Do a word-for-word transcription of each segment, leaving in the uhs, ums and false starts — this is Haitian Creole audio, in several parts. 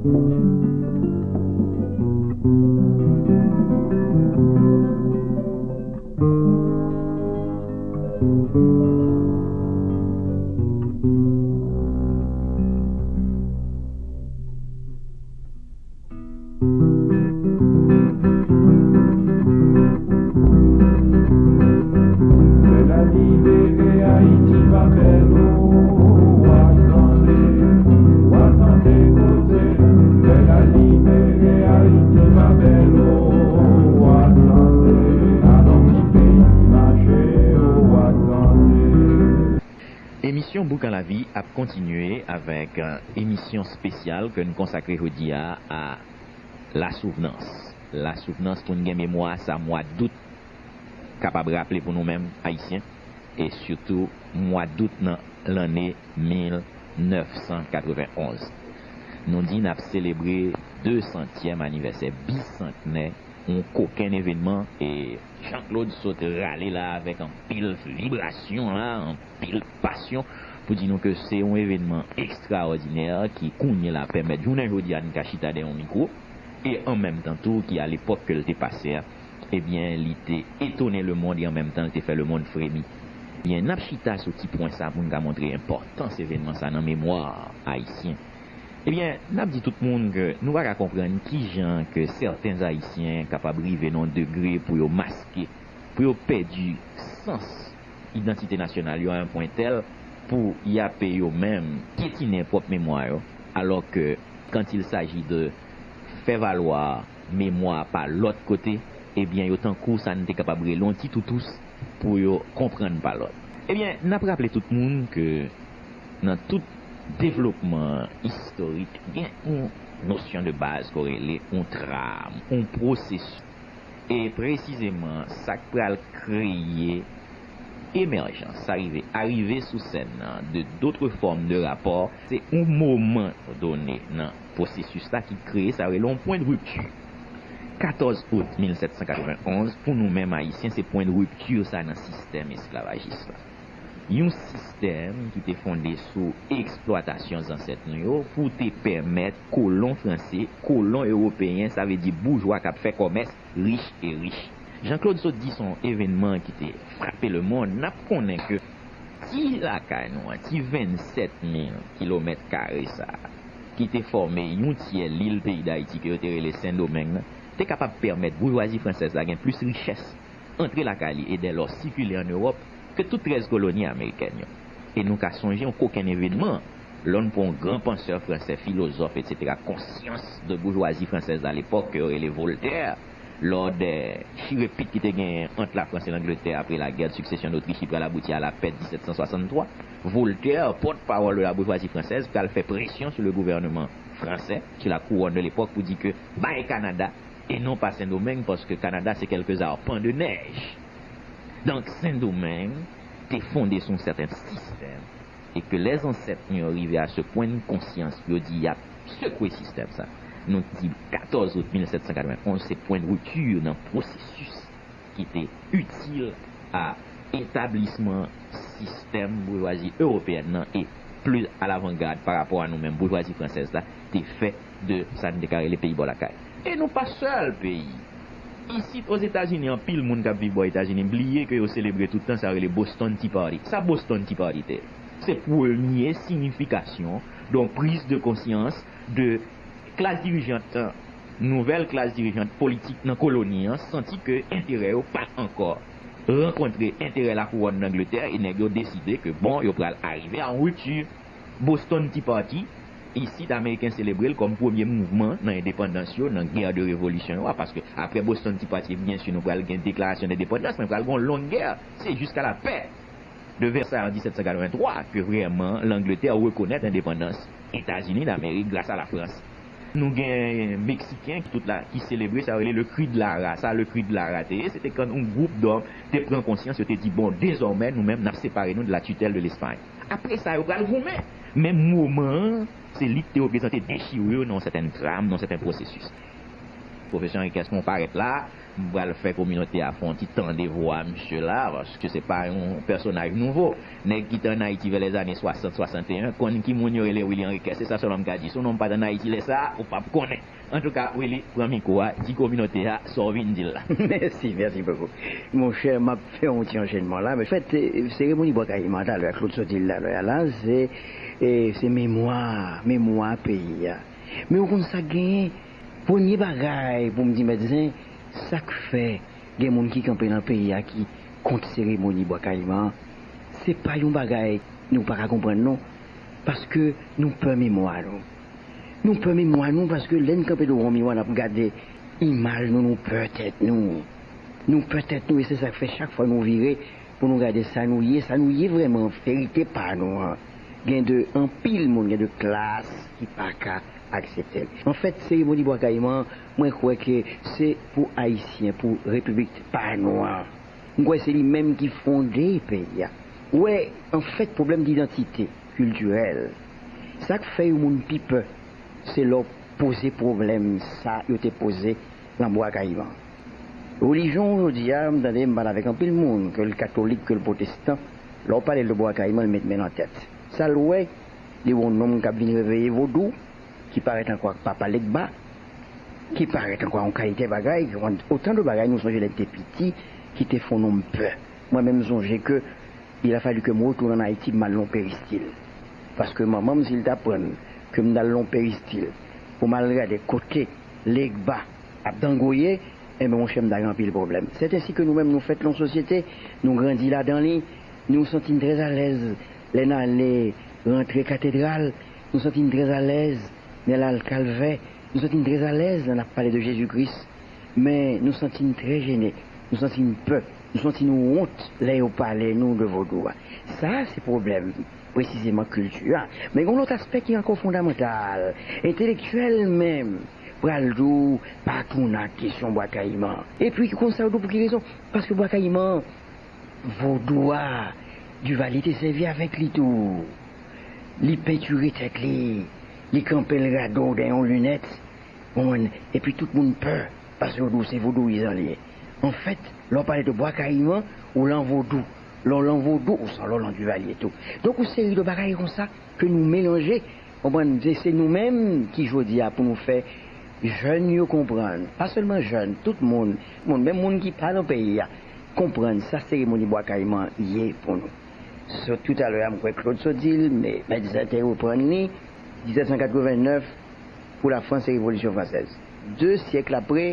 Lè la libere Ayiti pa bèl, o, w a tande, w a tande koze. Lè la libere Ayiti pa bèl, o, w a tande, alon ti peyi mache, o, w a tande. Emisyon Boukan Lavi ap kontinye avèk, euh, emisyon espesyal ke n konsakre jodi a a Lasouvnans. Lasouvnans pou n gen memwa sa mwa dout kapab raple pou nou menm Ayisyen, e sitou mwa dout nan lanne mil nèf san katrevenn onz. Nou di n ap selebre de santyèm anivèsè bisantnè yon kokenn evènman, e Jean Claude sot rale la avèk anpil vibrasyon la, anpil pasyon, pou di nou ke se yon evènman ekstraòdinè ki kounye la pèmèt jounen jodi a n ka chita dèyè yon mikwo, e an menm tan tou ki a lepòk ke l te pase a, ebyen, li te etone lemonn e an menm tan, li te fè lemonn fremi. Ebyen, n ap chita sou ti pwen sa pou n ka montre enpòtans evènman sa nan memwa ayisyen. Ebyen, n ap di tout moun ke nou pa ka konprann kijan ke sèten Ayisyen kapab rive nan yon degre pou yo maske, pou yo pèdi sans idantite nasyonal yo a yon pwen tèl pou y ape yo menm pyetinen pwòp memwa yo, alò ke quand il s'agit de fè valwa memwa pa lòt kote, ebyen, yo tankou sa n te kapab rele yon ti toutous pou yo konprann pa lòt. Ebyen, n ap raple tout moun ke nan tout devlopman istorik, gen yon nosyon de baz ke w rele yon tram, yon pwosesis. E presizeman, sa k pral kreye emèjans, sa rive, arive sou sèn nan de d'autres formes de rapport, se yon moman done nan pwosesis la ki kreye sa yo rele yon pwen de ripti. Katòz out mil sèt san katrevenn onz, pou nou menm Ayisyen, se pwen de ripti sa nan sistèm esklavajis la. Yon sistèm ki te fonde sou eksplwatasyon zansèt nou yo pou te pèmèt kolon franse, kolon ewopeyen, sa vle di boujwa k ap fè kòmès, rich e rich. Jean Claude sot di se yon evènman ki te frape lemonn. N ap konnen ke ti lakay nou an, ti vennsèt mil kilomèt kare sa a, ki te fòme yon tyè lil peyi Dayiti ke yo te rele Sendomeng nan, te kapab pèmèt boujwazi fransèz la gen plis richès, antre lakay li e dèlò sikile ann Ewòp ke tout trèz koloni amerikèn yo. E nou ka sonje yon kokenn evènman, lè n pran yon gran pansè fransè, filozòf, etsetera, konsyans de boujwazi fransèz alepòk, ke yo rele Voltaire, lò de chirepit ki te genyen ant Lafrans e Langletè apre la guerre de succession d'Autriche ki pral abouti a la paix de disèt san swasanntwa, Voltaire, pòtpawòl de la bourgeoisie française, pral fè presyon sou le gouvernement français, sou la couronne de l'époque, pou di ke bay Kanada e non pa Sendomeng, paske Kanada se quelques arpents de neige. Donk, Sendomeng te fonde sou yon sèten sistèm, e ke lè zansèt nou yo rive a se pwen de konsyans, yo di y ap sekwe sistèm sa. Nou di katòz out mil sèt san katrevenn onz, se pwen de ripti nan pwosesis ki te itil a etablisman sistèm boujwazi ewopeyèn nan e pli alavangad pa rapò a nou menm boujwazi fransèz la te fè de sa n te ka rele peyi bò lakay. E nou pa sèl peyi. Isit Ozetazini, anpil moun k ap viv bò Etazini bliye ke yo selebre tout tan sa yo rele Boston Tea Party. Sa Boston Tea Party te ye? Se premye siyifikasyon de yon priz de konsyans de klas dirijant, nouvèl klas dirijant politik nan koloni an santi ke enterè yo pa t ankò rankontre enterè lakouwòn Langletè, e nèg yo deside ke, bon, yo pral arive a yon ripti. Boston Tea Party, isit, Ameriken selebre l kòm premye mouvman nan endepandans yo, nan guerre de révolution yo a, paske apre Boston Tea Party, byen si, nou pral gen deklarasyon dendepandans, men pral gen yon long gè. Se jusqu'à la paix de Versailles an disèt san katrevenntwa ke vrèman Langletè rekonèt endepandans Etazini Damerik gras a Lafrans. Nou gen Meksiken ki tout la, ki selebre sa yo rele le cri de Lara. Sa le cri de Lara te ye, se te kan yon gwoup dòm te pran konsyans, yo te di, bon, dezòmè nou menm n ap separe nou de la tutelle de l'Espagne. Apre sa, yo pral goumen. Men moman an, se li ki te reprezante dechirure nan yon sèten tram, nan yon sèten pwosesis. Pwofesè Henri Kès, mwen parèt la, m pral fè kominote a fè yon ti tande vwa misye la, paske se pa yon pèsonaj nouvo. Nèg ki te ann Ayiti vè lèzane swasant, swasanteyen, konn ki moun yo rele Willy Henri Kès. Se sa sèlman m ka di. Si w non w pa t ann Ayiti lè sa a, ou p ap konnen. Antouka, Willy, pran mikwo a, di kominote a sa w vin di l la. Mèsi, mèsi bokou. Monchè, m ap fè yon ti anchènman la. Anfèt, seremoni Bwa Kayiman talè, Claude sot di l talè a la, se, e, se memwa, memwa peyi a. Men ou konn sa k genyen? Premye bagay pou m di Mèt Zen, sa k fè gen moun ki kanpe nan peyi a ki kont seremoni Bwa Kayiman an, se pa yon bagay nou pa ka konprann non, paske nou pè memwa nou. Nou pè memwa nou paske lè n kanpe devan yon miwa, n ap gade imaj nou, nou pè tèt nou. Nou pè tèt nou, e se sa k fè chak fwa nou vire pou nou gade sa nou ye, sa nou ye vrèman, verite pa nou an. Gen de anpil moun, gen de klas ki pa ka aksepte l. Anfèt, seremoni Bwa Kayiman, mwen kwè ke se pou Ayisyen, pou repiblik pa nou an. M kwè se li menm ki fonde peyi a. Ou wè, anfèt, pwoblèm didantite kiltirèl, sa k fè yon moun pi pè, se lè w poze pwoblèm sa yo te poze nan Bwa Kayiman. Relijyon jodi a, m tande m pale avèk anpil moun, ke l katolik, ke l pwotestan, lè w pale de Bwa Kayiman, l met men nan tèt. Sa l wè, li wè yon nonm k ap vin reveye vodou, ki parèt ankò ak Papa Legba, ki parèt ankò ak yon kalite bagay, otan de bagay nou sonje lè n te piti, ki te fè yon nonm pè. Mwen menm, m sonje ke il a fallu que m retounen ann Ayiti, m al nan yon peristil. Paske manman m, si l t aprann ke m t al nan yon peristil pou m al gade kote Legba ap dangoye, enben, monchè, m ta gen anpil pwoblèm. Sèt ensi ke nou menm, nou fèt nan yon sosyete, nou grandi ladan li, nou santi n trè alèz lè n ale rantre katedral, nou santi n trè alèz lè n al Kalvè, nou santi n trè alèz lè n ap pale de Jezi Kris, men nou santi n trè jene, nou santi n pè, nou santi n wont lè yo pale nou de vodou a. Sa a se pwoblèm presizeman kilti a. Men gen yon lòt aspè ki ankò fondamantal. Entelektyèl menm pral di w pa tounen ak kesyon Bwa Kayiman. Epi, konn sa yo di w pou ki rezon? Paske Bwa Kayiman, vodou a, Divalye te sèvi avèk li tou. Li pentire tèt li, li kanpe l rado dèyè yon linèt, konprann, epi tout moun pè, paske yo di w se vodouyizan li ye. Anfèt, lè w pale de Bwa Kayiman, ou lan vodou. Lè w lan vodou, ou sanble w lan Divalye tou. Donk, yon seri de bagay konsa ke nou melanje, konprann, se, se nou menm ki jodi a pou nou fè jèn yo konprann, pa sèlman jèn, tout moun, moun, menm moun ki pa nan peyi a, konprann sa seremoni Bwa Kayiman ye pou nou. Sot toutalè a, m kwè Claude sot di l, men, men Mèt Zen te reprann li, disèt san katrevennnèf, pou Lafrans e Revolisyon Fransèz. De syèk apre,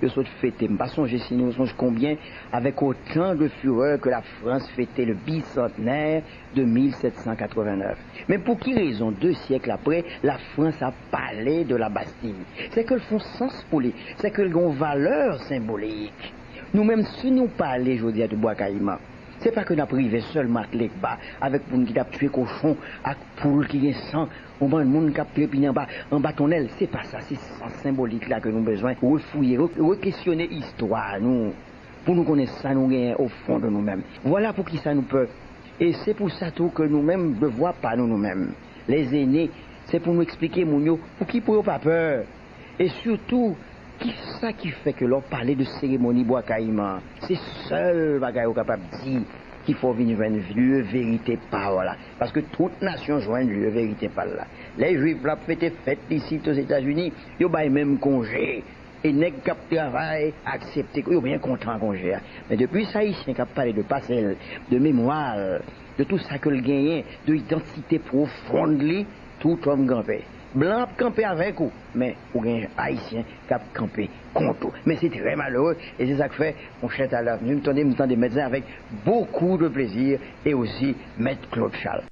yo sot fete, m pa sonje si nou sonje konbyen, avec autant de fureur que la France fêtait le bicentenaire de mil sèt san katrevennnèf. Men pou ki rezon, de syèk apre, Lafrans ap pale de la Bastille? Se ke l fè yon sans pou li, se ke l gen yon valè senbolik. Nou menm, si nou pale jodi a de Bwa Kayiman, se pa ke n ap rive sèlman ak Legba, avèk moun ki t ap tiye kochon, ak poul ki gen san, yon bann moun k ap trepine anba, anba tonnèl. Se pa sa, se sans senbolik la ke nou bezwen refouye, re-, rekesyone istwa nou, pou nou konnen sa nou genyen o fon de nou menm. Vwala poukisa nou pè. E se pou sa tou ke nou menm, devwa pa nou, nou menm, les aînés, se pou nou eksplike moun yo pouki pou yo pa pè. E sitou, kisa ki fè ke lè w pale de seremoni Bwa Kayiman, se sèl bagay ou kapab di ki fè w vin jwenn lye verite pa w la? Paske tout nasyon jwenn lye verite pa l la. Lè Jwif la ap fete fèt li isit Ozetazini, yo bay menm konje. E nèg k ap travay aksepte, yo byen kontan konje a. Men depi se Ayisyen k ap pale de pase l, de memwa l, de tou sa ke l genyen, de idantite pwofond li, tout òm kanpe. Blan ap kanpe avèk ou, men ou gen Ayisyen k ap kanpe kont ou. Men se trè malere, e se sa k fè, monchè, talè a, m tande, m tande Mèt Zen avèk beaucoup de plaisir, e osi Mèt Claude Charles.